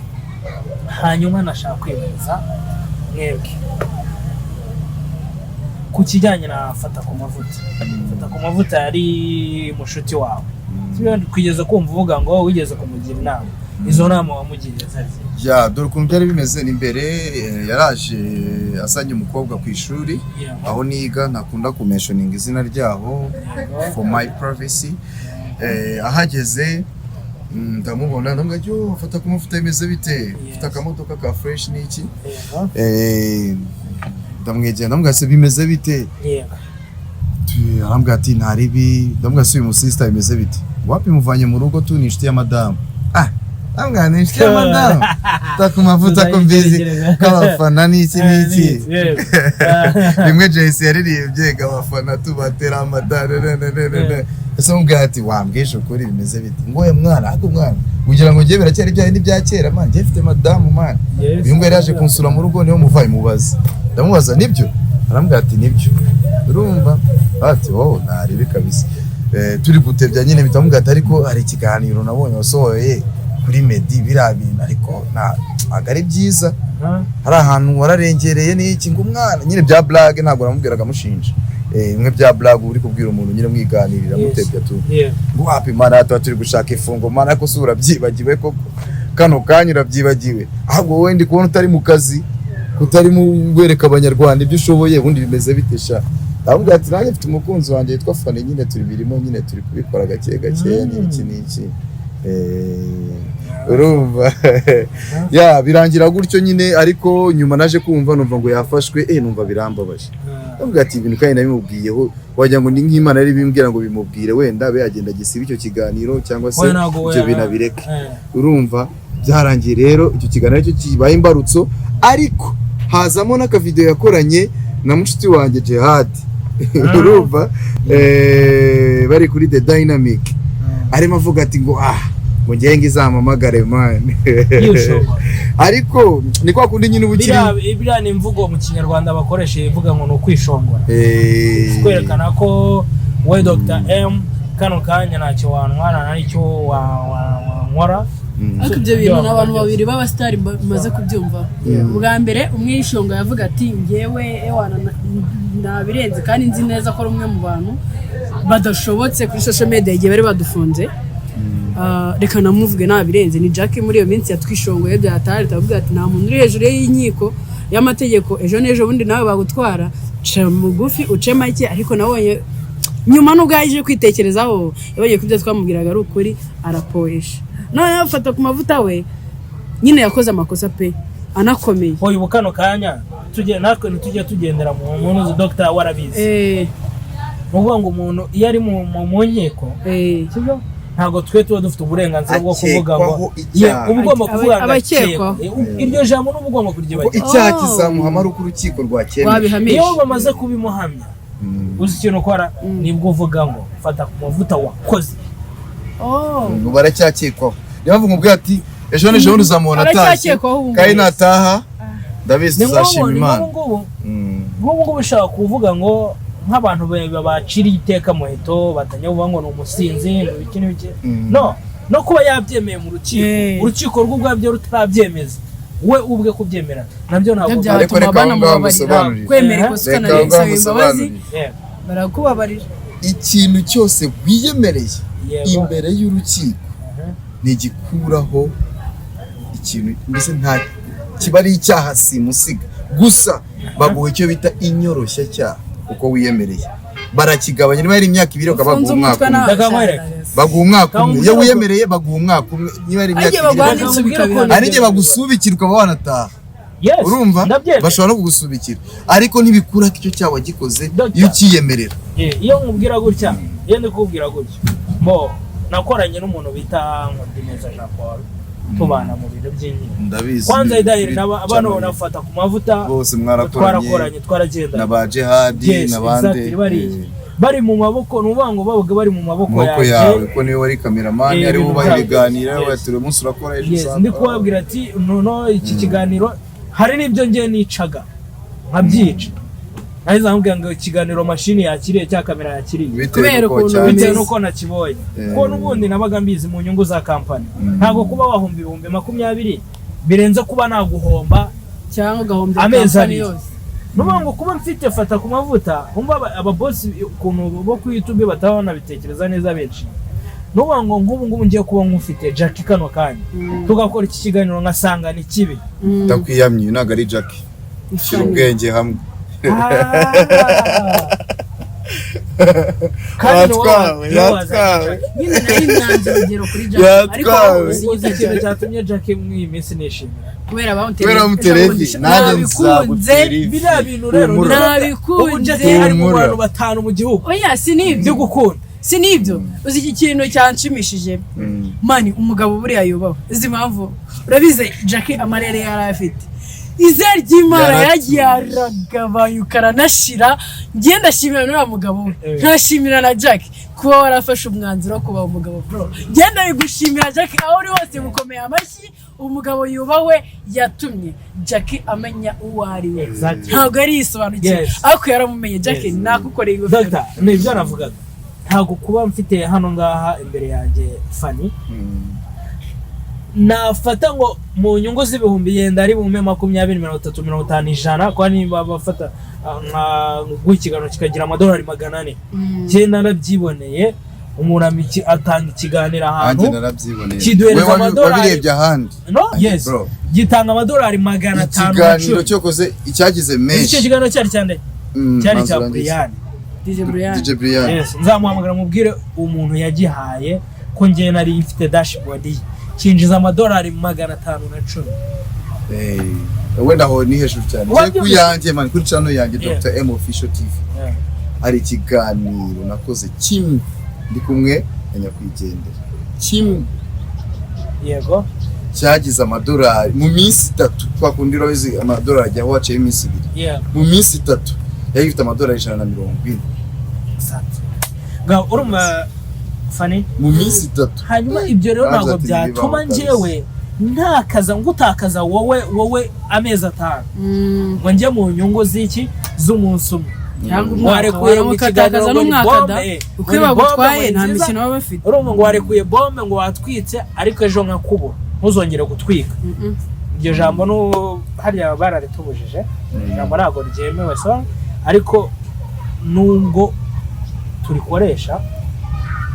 Hanyuma nashaka kwibaza mwebwe ku kijyanye na Fata ku Mavuta. Fata ku Mavuta yari mushuti wawe, sibyo? Kugeza kumva uvuga ngo wigeze kumugira inama, izo nama wamugiriye zari zihe? Ya, dore ukuntu byari bimeze. Ni mbere yaraje azanye umukobwa ku ishuri aho niga, ntakunda kumentioninga izina ryaho for my privacy. Ahageze ndamubona, ndamubwira, "Yo, Fata ku Mavuta, bimeze bite? Ufite akamodoka ka fresh n'iki?" Ndamwegera, ndamubwira, "Se bimeze bite?" Arambwira ati nta ribi. Ndamubwira, "Se uyu musista bimeze bite?" "Wapi, muvanye mu rugo tu, ni inshuti ya madamu." Ah, ndamubwira, "Ni inshuti ya madamu?" Ta ku mavuta ko mbizi k'abafana n'iki n'iki. Rimwe Jayce yaririmbye ngo abafana tubatera amadare ne ne ne ne ne. Ese mubwira ati wambwije ukuri, bimeze bite? Ngo oya mwana, ariko mwana kugira ngo njye biracyari bya bindi bya kera man, njye mfite madamu man. Uyu nguyu yari yaje kunsura mu rugo, niyo muvaye mubaza. Ndamubaza, "Nibyo?" Arambwira ati "Nibyo." Urumva ati "Oh, naribi kabisa." Turi gutebya nyine, mpita mubwira ati ariko hari ikiganiro nabonye wasohoye kuri Meddy, biriya bintu ariko ntabwo ari byiza, hari ahantu wararengereye n'iki. Ngo umwana nyine bya blague, ntabwo namubwiraga amushinja. Bimwe bya blague uri kubwira umuntu nyine mwiganirira, mutebya tu. Ngo wapi mana, tuba turi gushaka ifungo mana, ariko se urabyibagiwe koko? Kano kanya urabyibagiwe? Ahubwo wowe ndi kubona utari mu kazi, utarimo wereka abanyarwanda ibyo ushoboye, ubundi bimeze bite sha? Ndamubwira ati nanjye mfite umukunzi wanjye witwa Fani nyine, turi birimo nyine, turi kubikora gake gakeya n'iki n'iki. Urumva ya birangira gutyo nyine. Ariko nyuma naje kumva, numva ngo yafashwe, numva birambabaje. Ndavuga ati ibintu kandi nabimubwiyeho, wagira ngo ni nk'Imana yari bimbwira ngo bimubwire, wenda abe yagenda agisiba icyo kiganiro cyangwa se Oya, ntabwo ibyo bintu abireke. Urumva byarangiye rero icyo kiganiro cyo kibaye imbarutso, ariko hazamo n'akavideo yakoranye na mushiki wanjye Jihad. Urumva bari kuri The Dynamic, arimo avuga ati ngo ah, ngo ngewe ngo izampamagare man. Yishongora. Ariko ni kwa kundi nyine uba ukiri Biriya ni imvugo mu Kinyarwanda bakoresha ivuga ngo ni ukwishongora, kwerekana ko we Dr M kano kanya ntacyo wantwara, ntacyo wankora. Ariko ibyo bintu ni abantu babiri b'abasitari bamaze kubyumva bwa mbere. Umwe yishonga yavuga ati ngewe ewana nabirenze, kandi nzi neza ko ari umwe mu bantu badashobotse kuri social media igihe bari badufunze. Ah, reka namuvuge nabirenze, ni Jack. Muri iyo minsi yatwishongoye byatari, turavuga ati nta muntu uri hejuru y'inkiko y'amategeko, ejo n'ejo bundi nawe bagutwara, ca mugufi uce make. Ariko nabonye nyuma nubwo yaje kwitekerezaho, yabonye ko ibyo twamubwiraga ari ukuri, arapoesha. Noneho afata ku Mavuta we nyine yakoze amakosa pe, anakomeye. Oya, ubu kano kanya tujye natwe ntitujye tugendera mu muntu uzi Dr warabizi. Ni ukuvuga ngo umuntu iyo ari mu nkiko, sibyo, ntabwo twe tuba dufite uburenganzira bwo kuvuga ngo Akekwaho icyaha. Ye, uba ugomba kuvuga ngo Abakekwaho. akekwa. Iryo jambo n'uba ugomba Kuko kuryibagirwa. icyaha Oh. kizamuhama ari uko urukiko rwacyemeye. Rwabihamije. Iyo bamaze kubimuhamya, uzi ikintu ukora? Nibwo uvuga ngo Fata ku Mavuta wakoze. Oh. Ngo baracyakekwaho, niyo mpamvu nkubwira ati ejo n'ejo bundi uzamubona atashye. Aracyakekwaho ubu. Kandi nataha ndabizi Ni nk'ubu tuzashima ni Imana. nk'ubu ngubu nk'ubu ngubu ushaka kuvuga ngo nk'abantu baciriye iteka Muheto, batangiye kuvuga ngo ni umusinzi, ngo ibiki n'ibiki. No. No kuba yabyemeye mu rukiko, urukiko rwo ubwabyo rutarabyemeza, we ubwe kubyemera nabyo ntabwo Nabyo Ariko byatuma reka aho ngaho banamubabarira. ngusobanurire. Kwemera ikosa Reka aho ngaho ukanasaba imbabazi, ngusobanurire. barakubabarira. Ikintu cyose wiyemereye imbere y'urukiko ntigikuraho ikintu, mbese nta kiba ari icyaha simusiga. Gusa baguha icyo bita inyoroshyacyaha, kuko wiyemereye barakigabanya. Niba ari imyaka 2, bakaba Ufunze baguha umwaka umutwe umwe. nawe. Reka nkwereke. Baguha umwaka umwe iyo Kamubwire wiyemereye, baguha umwaka umwe niba ari imyaka Ariko 2. baguha Reka nkubwire ukuntu Hari n'igihe bagusubikira ukaba wanataha. Yes, Urumva, ndabyemera. bashobora no kugusubikira, ariko ntibikura ko icyo cyaha wagikoze Doctor. iyo ukiyemerera. Iyo nkubwira gutya, iyo ndi kukubwira gutya, bo nakoranye n'umuntu bita Nkundineza Jean Paul, tubana mu bintu by'inkiko. Ndabizi. Kwanza idaheri bano Channel. nafata ku mavuta. Bose mwarakoranye. Twarakoranye, twaragendanye. Na ba Jihadi n'abandi. Exactly, bariya bari mu maboko, ni ukuvuga ngo babaga bari mu maboko Mu maboko yanjye. yawe, ko niwe wari cameraman, ari Ibintu ubaha byabo. ibiganiro, Yes. ati uyu munsi urakora, ejo Yes, usanga ndi kubabwira ati noneho iki kiganiro hari n'ibyo ngiye nicaga nkabyica, nahise nkubwira ngo ikiganiro mashini yakiriye cyangwa kamera yakiriye. Bitewe Kubera n'uko ukuntu cyanditse. Bitewe n'uko nakibonye, kuko n'ubundi nabaga mbizi mu nyungu za kampani. Ntabwo kuba wahomba 20,000 birenze kuba naguhomba cyangwa ugahombya amezi kampani 2. yose. Ni ukuvuga ngo kuba mfite fata ku mavuta, wumva ababosi ukuntu bo kuri YouTube bataba banabitekereza neza benshi. Ni ukuvuga ngo nk'ubu ngubu ngiye kuba nk'ufite Jackie kano kanya, tugakora iki kiganiro ngasanga ni kibi. Ndakwiyamye, ntabwo ari Jackie, shyira ubwenge hamwe. Kandi ni wowe Yatwawe, ni wowe wazanye yatwawe. Jackie. Nyine nari ntanze urugero kuri Jackie, ariko Yatwawe. wowe Uzi usingiza ikintu Jackie. cyatumye Jackie muri iyi minsi nishimira? Kubera bamuteye. Kubera bamutera ivi, nanjye Nabikunze. nzagutera ivi. Biriya bintu rero Humura. Nabikunze. Ubu Jackie ari mu Humura. bantu batanu mu gihugu Oya, si nibyo. byo gukunda. Si nibyo. Uzi iki kintu cyanshimishije? Man, umugabo buriya yubahwe. Uzi impamvu? Urabizi Jackie amarere yari afite, izina ry'Imana Yaratuje. yagiye aragabanyuka aranashira. Ngiye ndashimira n'uriya mugabo we, nkashimira na Jack kuba warafashe umwanzuro wo kuba umugabo. Bro, ngenda bigushimira Jack, aho uri hose mukomeye amashyi. Umugabo yubahwe, yatumye Jack amenya uwo ari we. Ntabwo yari yisobanukiwe, ariko yaramumenye. Jack, nakukoreye ingofero. Dr, ni ibyo navugaga. Ntabwo kuba mfite hano ngaha imbere yanjye Fani, nafata ngo mu nyungu z'ibihumbi yenda ari bumpe 20, 30, 50, 100, kuko niba bafata nka guha ikiganiro kikagira amadolari 400, njye narabyiboneye. Umuntu atanga ikiganiro ahantu Nanjye narabyiboneye. kiduhereza Wewe amadolari. Wabirebye ahandi. No, yes. Bro. Gitanga amadolari 510. Ikiganiro cyokoze icyagize Icyo menshi kiganiro cyari cyande? Cyari cya manzi urangize. Brian. DJ Brian. DJ Brian. Yes, nzamuhamagara mubwire umuntu yagihaye ko njye nari mfite dashboard ye, kinjiza amadolari 510. Eh, wenda aho ni hejuru cyane. Njye ku Wabyumvise? yanjye, man, kuri channel yanjye, Dr M Official TV, hari ikiganiro nakoze kimwe ndi kumwe na nyakwigendera, kimwe cyagize amadolari mu minsi 3. Kwa kundi urabizi amadolari ajyaho haciyeho iminsi 2. Mu minsi 3 yari ifite amadolari 140. Asante. Ngaho urumva Fani? Mu minsi 3. Hanyuma ibyo rero Navuze ntabwo ati, byatuma ntibibaho kabisa. njyewe ntakaza ngutakaza wowe amezi 5 ngo njye mu nyungu z'iki z'umunsi umwe. Cyangwa umwaka. Warekuye ngo Waramukatakaza ikiganiro ngo ni n'umwaka da. bombe, Uko ngo ni bombe, bagutwaye ngo ni nta nziza. mikino baba bafite. Urumva ngo warekuye bombe, ngo watwitse, ariko ejo nkakubura ntuzongere gutwika. Iryo jambo hariya bararitubujije, ijambo ntabwo ryemewe. So ariko nubwo turikoresha,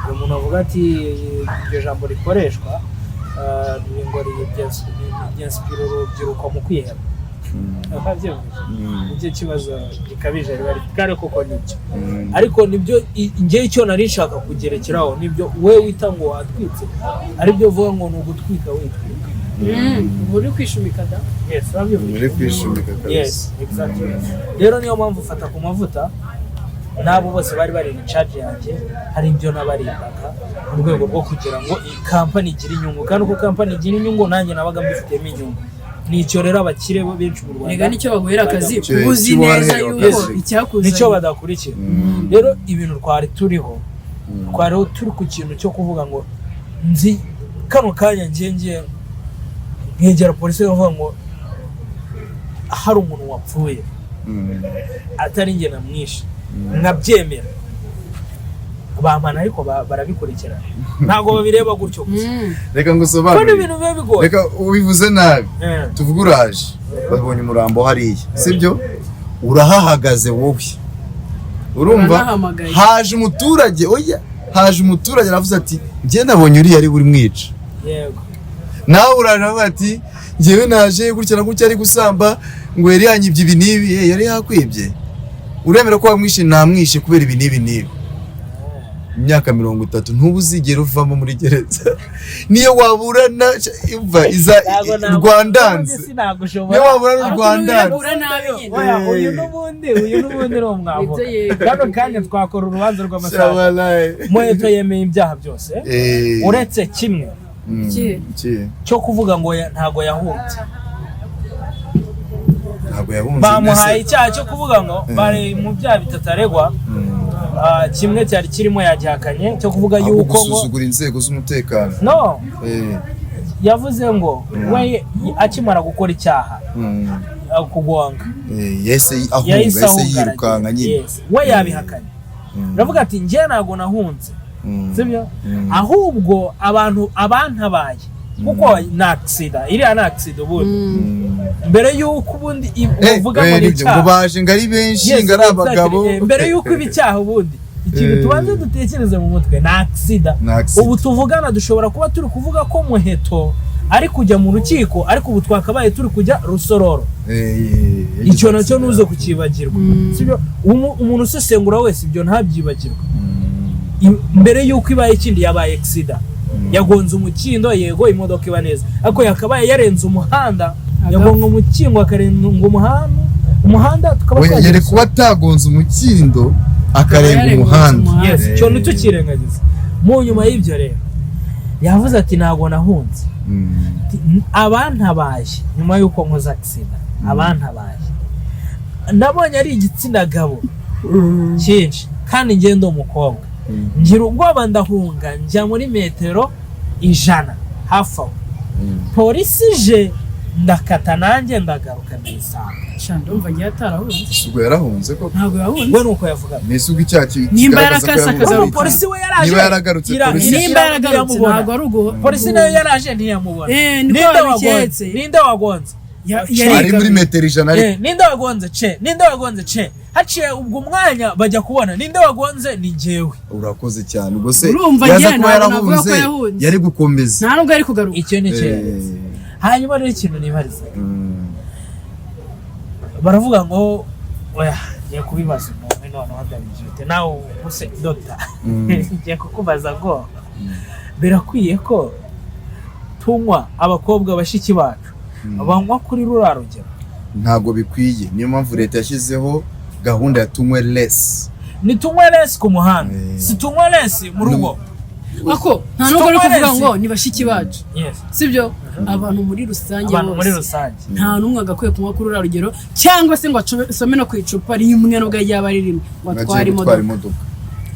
uyu muntu avuga ati iryo jambo rikoreshwa ni ngo ryensipira urubyiruko mu kwiheba. Wabyumvise? Nicyo kibazo gikabije riba rifite, kandi koko nibyo. Ariko nibyo njyewe icyo nari nshaka kugerekeraho, nibyo we wita ngo watwitse, aribyo uvuga ngo ni ugutwika witwika. Uba uri kwishumika da. Yes, urabyumvise? Muri kwishumika kabisa. Yes, exactly. Rero niyo mpamvu ufata ku mavuta n'abo bose bari bari in charge yanjye, hari ibyo nabarindaga mu rwego rwo kugira ngo iyi kampani igire inyungu, kandi uko kampani igira inyungu nanjye nabaga mbifitemo inyungu. Ni icyo rero abakire bo benshi mu Rwanda Rega nicyo baguhera akazi, Icyo- kuba uzi icyo neza ubaherera yuko akazi. icyakuzanye nicyo badakurikira. Rero ibintu twari turiho, twari turi ku kintu cyo kuvuga ngo nzi kano kanya ngiye nkegera polisi ikavuga ngo hari umuntu wapfuye atari njye namwishe, nkabyemera. Bamana, ariko barabikurikirana, ntabwo babireba gutyo gusa. Reka Kandi ngusobanurire. ibintu biba bigoye. Reka, ubivuze nabi. Tuvuge uraje, babonye umurambo hariya, sibyo? Urahahagaze wowe, urumva? Uranahamagaye. Haje umuturage, oya, haje umuturage aravuze ati: "Njye nabonye uriya ari buri mwica." Nawe uraje avuga ati: "Njyewe naje gutya na gutya, ari gusamba, ngo yari yanyibye ibi n'ibi." Yari yakwibye, uremera ko wamwishe? "Namwishe kubera ibi n'ibi n'ibi." Imyaka 30 ntuba uzigera uvamo muri gereza, niyo waburana imva iza. Ntabwo Rwandanze. Ubundi sinagushobora. Niyo waburana Ariko Rwandanze. n'uwiregura nabi nyine. Oya, uyu n'ubundi ni umwavoka. Ibyo yego. Kano kanya twakora urubanza rw'amasaha. Shabalaye. Muheto yemeye ibyaha byose uretse kimwe Ikihe? Ikihe? Cyo kuvuga ngo ntago yahunze. Ntabwo yahunze. Bamuhaye mbese. icyaha cyo kuvuga ngo bari mu byaha bitatu aregwa. Kimwe cyari kirimo yagihakanye, cyo kuvuga Ahubwo yuko ngo gusuzugura inzego z'umutekano. No, yavuze ngo we akimara gukora icyaha, kugonga, yahise ahunga. yahise Yahise ahunga, yirukanka aragenda. nyine. Yes. We yabihakanye, aravuga ati: "Njye ntabwo nahunze." Sibyo? Ahubwo abantu abantabaye, kuko ni accident, iriya ni accident ubundi. Mbere y'uko ubundi uvuga ngo ni Nibyo, ngo icyaha. baje ngo ari benshi, Yes, ngo ari exactly. abagabo. Mbere y'uko iba icyaha, ubundi ikintu tubanze dutekereze mu mutwe ni accident. Ni accident. Ubu tuvugana dushobora kuba turi kuvuga ko Muheto ari kujya mu rukiko, ariko ubu twakabaye turi kujya Rusororo. Yagize Icyo nacyo accident. ntuze kukibagirwa, sibyo? Umuntu usesengura wese ibyo ntabyibagirwa. Mbere y'uko ibaye ikindi, yabaye accident, yagonze umukindo. Yego, imodoka iba neza, ariko yakabaye yarenze umuhanda, yagonga umukingo, akarenga umuhanda tukaba Oya, twagira yari kuba atagonze umukindo, akarenga yarenga umuhanda. umuhanda. Yes, cyo ntitukirengagize. Mu nyuma y'ibyo rero yavuze ati: "Ntabwo nahunze." Ati, "Abantabaye nyuma y'uko nkoze accident, abantabaye nabonye ari igitsina gabo cyinshi, kandi njye ndi umukobwa, ngira ubwoba, ndahunga, njya muri metero 100 hafi aho. Polisi ije, ndakata, nanjye ndagaruka, ndayisanga." Sha, ndumva ngiye atarahunze. Ubwo yarahunze koko? Ntabwo yahunze. We nuko yavugaga. Mbese ubwo icyaha Nimba kigaragaza ko yarakase yahunze akagaruka. ari iki? Polisi we yaraje. Niba yaragarutse, polisi Nimba yaragarutse, ntiyamubona. ntabwo ari ugu Polisi nayo yaraje, ntiyamubona. Niko Ninde wagonze? babiketse. Ninde wagonze? Ari muri metero 100 ariko. Ninde wagonze ce? Ninde wagonze ce? Haciye ubwo umwanya, bajya kubona ninde wagonze, ni njyewe. Urakoze cyane. Ubwo se Urumva yaza njye kuba ntabwo navuga ko yarahunze, yahunze. yari gukomeza. Nta nubwo ari kugaruka. Icyo ni cyo. Hanyuma rero ikintu nibariza, baravuga ngo oya, ngiye kubibaza umuntu noneho ndabibyute nawe ubuse dogita. Ngiye kukubaza ngo birakwiye ko tunywa, abakobwa bashiki bacu banywa kuri ruriya rugero? Ntabwo bikwiye. Niyo mpamvu leta yashyizeho gahunda ya tunywe less. Ni tunywe less ku muhanda, si tunywe less mu rugo. Ako nta nubwo ari kuvuga Stop. ngo ni bashiki bacu, Yes. sibyo? Abantu muri rusange Abantu muri bose, rusange. nta n'umwe agakwiye kunywa kuri uriya rugero, cyangwa se ngo asome no ku icupa rimwe, nubwo ryaba ari rimwe, ngo atware Agiye gutwara imodoka. imodoka.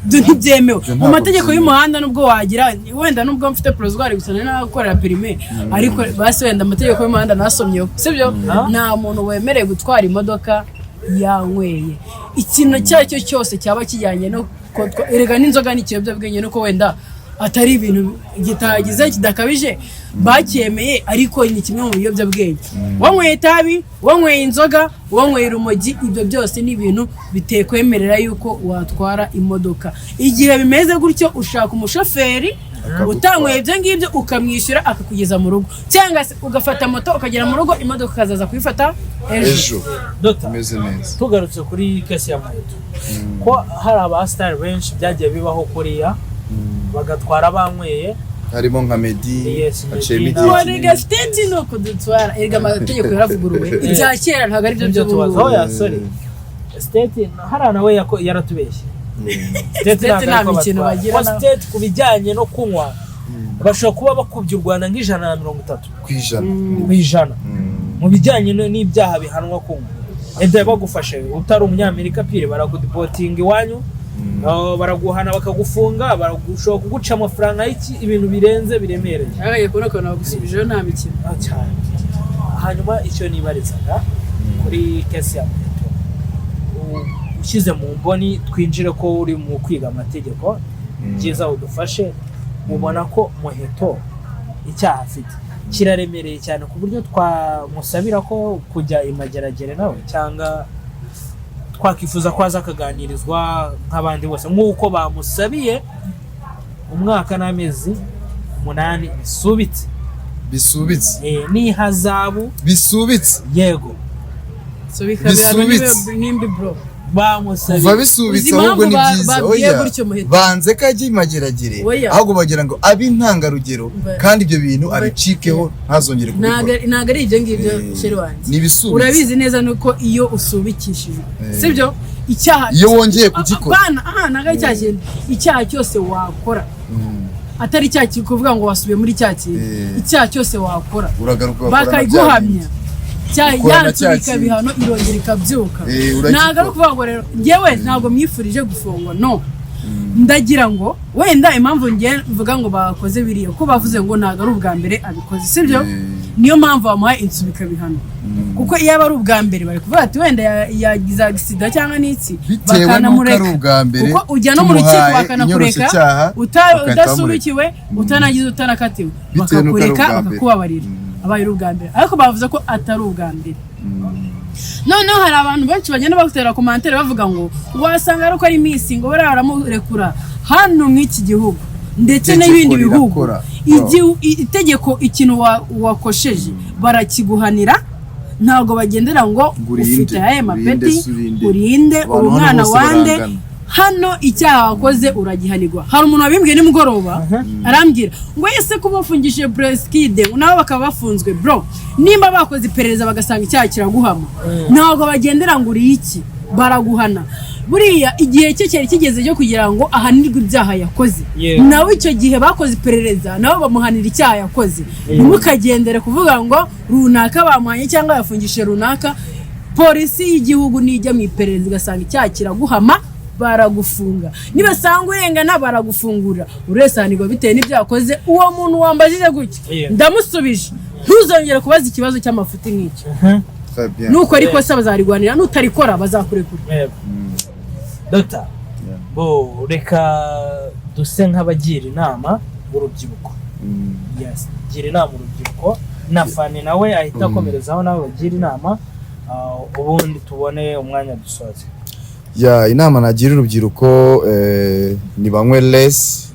Ibyo ntibyemewe Ibyo mu ntabwo mategeko byemewe. y'umuhanda. Nubwo wagira wenda, nubwo mfite provisoire gusa, nari nakorera permis, ariko basi wenda amategeko y'umuhanda nasomyeho, sibyo? Nta muntu wemerewe gutwara imodoka yanyweye ikintu icyo ari cyo cyose cyaba kijyanye no erega n'inzoga ni ikiyobyabwenge, nuko wenda atari ibintu gitagize kidakabije bacyemeye, ariko ni kimwe mu biyobyabwenge. Wanyweye itabi, wanyweye inzoga, wanyweye urumogi, ibyo byose ni ibintu bitekwemerera yuko watwara imodoka. Igihe bimeze gutyo, ushaka umushoferi Akagutwara. utanyweye ibyo ngibyo, ukamwishyura akakugeza mu rugo, cyangwa se ugafata moto ukagera mu rugo, imodoka ukazaza kuyifata ejo. Ejo. Dota, umeze neza. Tugarutse kuri case ya Muheto, ko hari abasitari benshi byagiye bibaho kuriya, bagatwara banyweye. Harimo nka Meddy. Yes, Meddy haciyemo igihe Erega kinini. siteti ni uko dutwara, erega amategeko yaravuguruwe, ibya kera ntabwo ari byo Nibyo by'ubu. tubaza. Oya, sorry, state hariya nawe yaratubeshye. State State nta ntabwo ariko mikino batwara. bagira Ko nabo. state ku bijyanye no kunywa bashobora kuba bakubye u Rwanda nk'130 Ku ijana. Ku ijana mu bijyanye n'ibyaha bihanwa kunywa. Ede bagufashe utari umunyamerika pire, barakudeportinga iwanyu, baraguhana, bakagufunga, baragushobora kuguca amafaranga y'iki, ibintu birenze biremereye. Yagaye kubona ukuntu bagusubijeho, nta mikino. Ah, cyane. Hanyuma icyo nibarizaga kuri case ya Muheto, ushyize mu mboni, twinjire ko uri mu kwiga amategeko. Byiza udufashe. Mubona ko Muheto icyaha afite kiraremereye cyane ku buryo twamusabira ko kujya imageragere nawe, cyangwa twakifuza ko aza akaganirizwa nk'abandi bose, nk'uko bamusabiye umwaka n'amezi 8 bisubitse? Bisubitse. N'ihazabu. Bisubitse. Yego. So bikabihano. Bisubitse. Nimbi bro. Bamusabiye. Kuva bisubitse Uzi ahubwo impamvu ni byiza. babwiye Oya, gutyo, Muheto? banze ko ajya imageragere, Oya. ahubwo bagira ngo abe intangarugero, kandi ibyo bintu abicikeho, ntazongere Ntabwo kubikora. Ntabwo ari ibyo ngibyo, chéri wanjye. Ni ibisubitse. Urabizi neza nuko iyo usubikishijwe, sibyo, icyaha Iyo wongeye kugikora. Bana, aha ntabwo ari cya kintu, icyaha cyose wakora atari cya kintu kuvuga ngo wasubiye muri cya kintu, icyaha cyose wakora Uragaruka ugakora na bya bakayiguhamya bindi. Ukora na cya yansubika kintu. bihano, irongera ikabyuka. Uragikora. Ntabwo ari ukuvuga ngo rero njyewe ntabwo mwifurije gufungwa, no ndagira ngo wenda impamvu ngiye mvuga ngo bakoze biriya, ko bavuze ngo ntabwo ari ubwa mbere abikoze, sibyo? Niyo mpamvu bamuhaye insubikabihano, kuko iyo aba ari ubwa mbere bari kuvuga ati wenda yagize agisida cyangwa n'iki, Bitewe n'uko bakanamurekka. ari ubwa mbere, Kuko ujya no mu rukiko tumuhaye bakanakureka inyoroshyacyaha, bagahita udasubikiwe, utanagize, utanakatiwe, Bitewe n'uko ari bakakureka, ubwa mbere. bakakubabarira abaye ari ubwa mbere. Ariko bavuze ko atari ubwa mbere. Noneho hari abantu benshi bagenda bagutera commentaire bavuga ngo wasanga ari uko ari miss, ngo bariya baramurekura. Hano mw'iki gihugu ndetse Itegeko n'ibindi bihugu, rirakora. Itegeko, ikintu wakosheje barakiguhanira, ntabwo bagendera ngo Ngo urinde, ufite aya urinde mapeti, se urinde. urinde, Abantu uri hano umwana bose wande. barangana. Hano icyaha wakoze uragihanirwa. Hari umuntu wabimbwiye nimugoroba, arambwira ngo ese ko bafungishije Prince nabo bakaba bafunzwe? Bro, nimba bakoze iperereza bagasanga icyaha kiraguhama, ntabwo bagendera ngo uri iki, baraguhana. Buriya igihe cye cyari kigeze cyo kugira ngo ahanirwe ibyaha yakoze. Nawe icyo gihe bakoze iperereza, nabo bamuhanira icyaha yakoze. Ntimukagendere kuvuga ngo runaka bamuhanye cyangwa yafungishije runaka. Polisi y'igihugu nijya mu iperereza igasanga icyaha kiraguhama, baragufunga. Nibasanga urengana, baragufungura. Buri wese ahanirwa bitewe n'ibyo yakoze. Uwo muntu wambajije gutya, ndamusubije: ntuzongere kubaza ikibazo cy'amafuti nk'icyo. Très bien. Nukora ikosa bazarigwanira, nutarikora bazakurekura. Yego. Dr. Bo reka duse nk'abagira inama urubyiruko. Yes, gira inama urubyiruko, na Fani nawe ahita akomerezaho, nawe bagira inama, ubundi tubone umwanya dusoze. Ya, inama nagira urubyiruko, ni banywe less.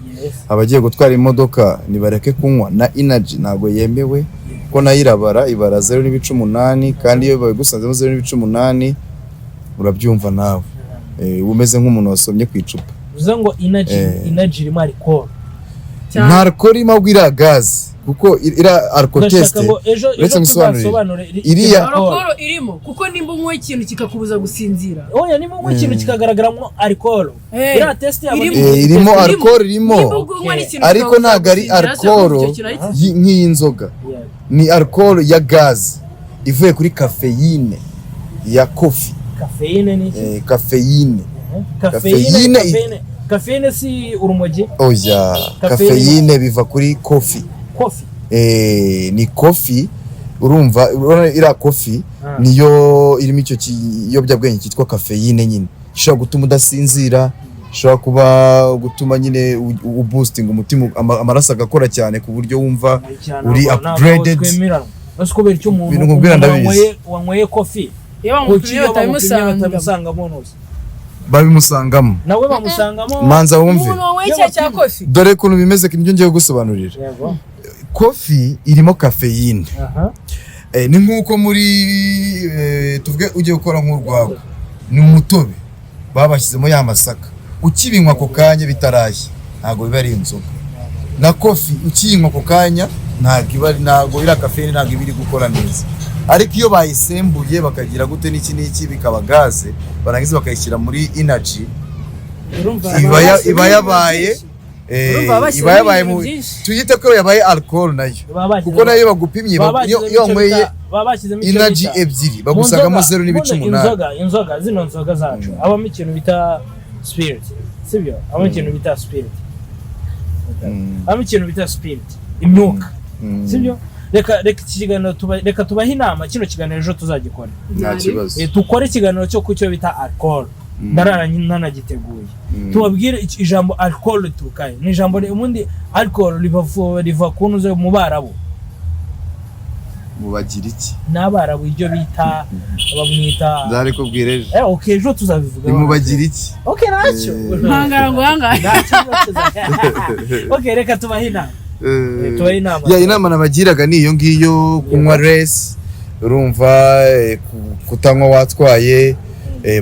Abagiye gutwara imodoka nibareke kunywa na energy, ntabwo yemewe, kuko nayo irabara, ibara 0.8, kandi iyo babigusanzemo 0.8, urabyumva nawe, uba umeze nk'umuntu wasomye ku icupa. Bivuze ngo energy, energy irimo alcohol. Cyane. Nta alcohol irimo, ahubwo iriya gaze, kuko iriya alcotest Ndashaka ngo ejo uretse ejo ngusobanurire. tuzasobanure Iriya- Alcohol irimo, kuko nimba unywa ikintu kikakubuza gusinzira. Oya, niba unywa ikintu kikagaragaramo alcohol, iriya test yabo Irimo. Irimo alcohol, irimo. Nimba unywa n'ikintu Ariko kikakubuza ntabwo ari gusinzira, alcohol icyo kintu ari nk'iy'inzoga. Ni alcohol ya gaze ivuye kuri caféine ya coffee. Caféine ni iki? Caféine. Caféine. Caféine. Caféine si urumogi? Oya. Caféine. Caféine biva kuri coffee. Coffee. Ni coffee, urumva, urabona iriya coffee, niyo irimo icyo kiyobyabwenge cyitwa caféine nyine, gishobora gutuma udasinzira, gishobora kuba gutuma nyine uboostinga umutima, amaraso agakora cyane ku buryo wumva uri upgraded. Twemeranywa basi, kubera icyo umuntu Ibintu nkubwira umuntu ndabizi. wanyweye coffee, Iyo kuki bamupimye iyo bamupimye batabimusanga? batamusangamo ntuzi? Babimusangamo. Nawe bamusangamo. Manza wumve. Umuntu wanyweye icyayi cya coffee. Dore ukuntu bimeze, nibyo ngiye gusobanurira. Yego. Coffee irimo caféine. Ni nk'uko muri tuvuge ugiye gukora nk'urwagwa, ni umutobe babashyizemo ya masaka, ukibinywa ako kanya bitarashya ntabwo biba ari inzoga. Na coffee ukiyinywa ako kanya ntabwo iba ntabwo iriya caféine ntabwo iba iri gukora neza. Ariko iyo bayisembuye bakagira gute n'iki n'iki, bikaba gaze, barangiza bakayishyira muri energy, Urumva iba yabaye Urumva bashyiramo iba yabaye ibintu mu byinshi. tuyite ko yabaye alcohol nayo, Baba bashyizemo- kuko nayo bagupimye baba iyo bashyizemo iyo icyo wanyweye baba bashyizemo icyo energy bita- ebyiri Mu bagusangamo nzoga, 0.8. ubundi inzoga zino nzoga zacu habamo ikintu bita spirit, sibyo? Habamo ikintu bita spirit, habamo ikintu bita spirit, imyuka, sibyo? Reka iki kiganiro reka tubahe inama, kino kiganiro ejo tuzagikora. Nta kibazo. Dukore ikiganiro cyo ku cyo bita alcohol. Ndarara ntanagiteguye. Tubabwire ijambo alcohol riturukahe. Ni ijambo ubundi alcohol riva ku ntuze mu Barabu. Mubagira iki? N'Abarabu, ibyo bita, bamwita Nzari kubwira ejo. Okay, ejo tuzabivuga. Ni mubagira iki? Okay, ntacyo. Mpangara ngo hangahe. Ntacyo, okay, reka tubahe inama. Tubahe inama. Ya, inama nabagiraga ni iyo ngiyo: kunywa less, urumva, kutanywa watwaye,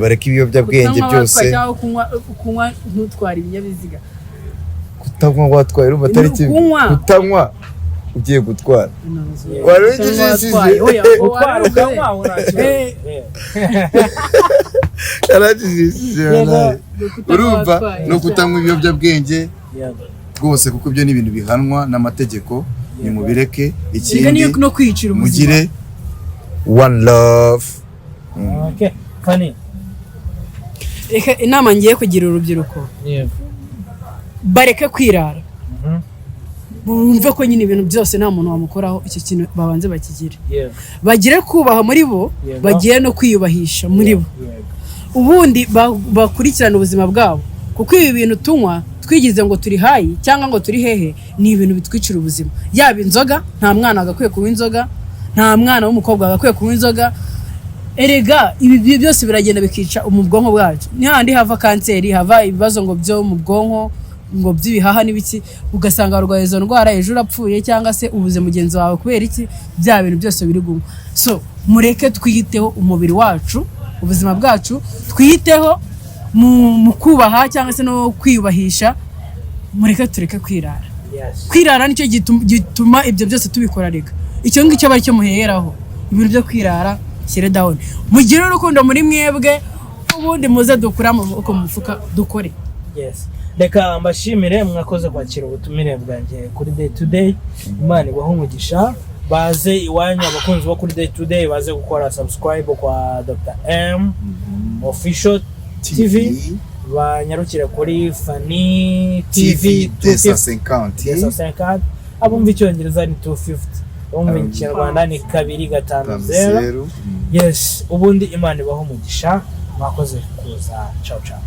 bareke ibiyobyabwenge Kutanywa byose. watwaye cyangwa kunywa ntutware ibinyabiziga. Kutanywa watwaye, urumva atari Ni kimwe? ukunywa. Kutanywa ugiye gutwara. Wari Kutanywa ugijishije. watwaye. Oya, Utwara wari ukanywa, nta kibazo. Yarajijishije. Yego. Wallahi. Kutanywa Urumva, watwaye. no kutanywa ibiyobyabwenge Yego. rwose, kuko ibyo ni ibintu bihanwa n'amategeko, nimubireke. Erega Ikindi, niyo no kwiyicira ubuzima. mugire one love. Okay, Fanny. Reka inama ngiye kugira urubyiruko: bareke kwirara, bumve ko nyine ibintu byose nta muntu wamukoraho. Icyo kintu babanze bakigire. Bagire kubaha muri bo, bagire no kwiyubahisha muri bo. Ubundi bakurikirane ubuzima bwabo, kuko ibi bintu tunywa twigize ngo turi high cyangwa ngo turi hehe ni ibintu bitwicira ubuzima. Yaba inzoga, nta mwana agakwiye kunywa inzoga, nta mwana w'umukobwa agakwiye kunywa inzoga. Erega ibi byose biragenda bikica mu bwonko bwacu. Ni handi hava kanseri, hava ibibazo ngo byo mu bwonko, ngo by'ibihaha n'ibiki, ugasanga warwaye izo ndwara, ejo urapfuye cyangwa se ubuze mugenzi wawe. Kubera iki? Bya bintu byose biri gunywa. So mureke twiyiteho umubiri wacu, ubuzima bwacu twiyiteho mu kubaha cyangwa se no kwiyubahisha. Mureke tureke kwirara. Kwirara nicyo gituma ibyo byose tubikora. Reka icyo ngicyo aba aricyo muheraho. Ibintu byo kwirara shyire down, mugire urukundo muri mwebwe, ubundi muze dukure amaboko mu mufuka dukore. Yes, reka mbashimire, mwakoze kwakira ubutumire bwanjye kuri Day to Day. Imana ibahe umugisha. Baze iwanyu, abakunzi bo kuri Day to Day baze gukora subscribe kwa Dr M Official TV, banyarukire kuri Fanny TV. TV 250. 250. Abumva Icyongereza ni 250, abumva Ikinyarwanda ni 250. 0. Yes, ubundi Imana ibahe umugisha, mwakoze kuza. Ciao ciao.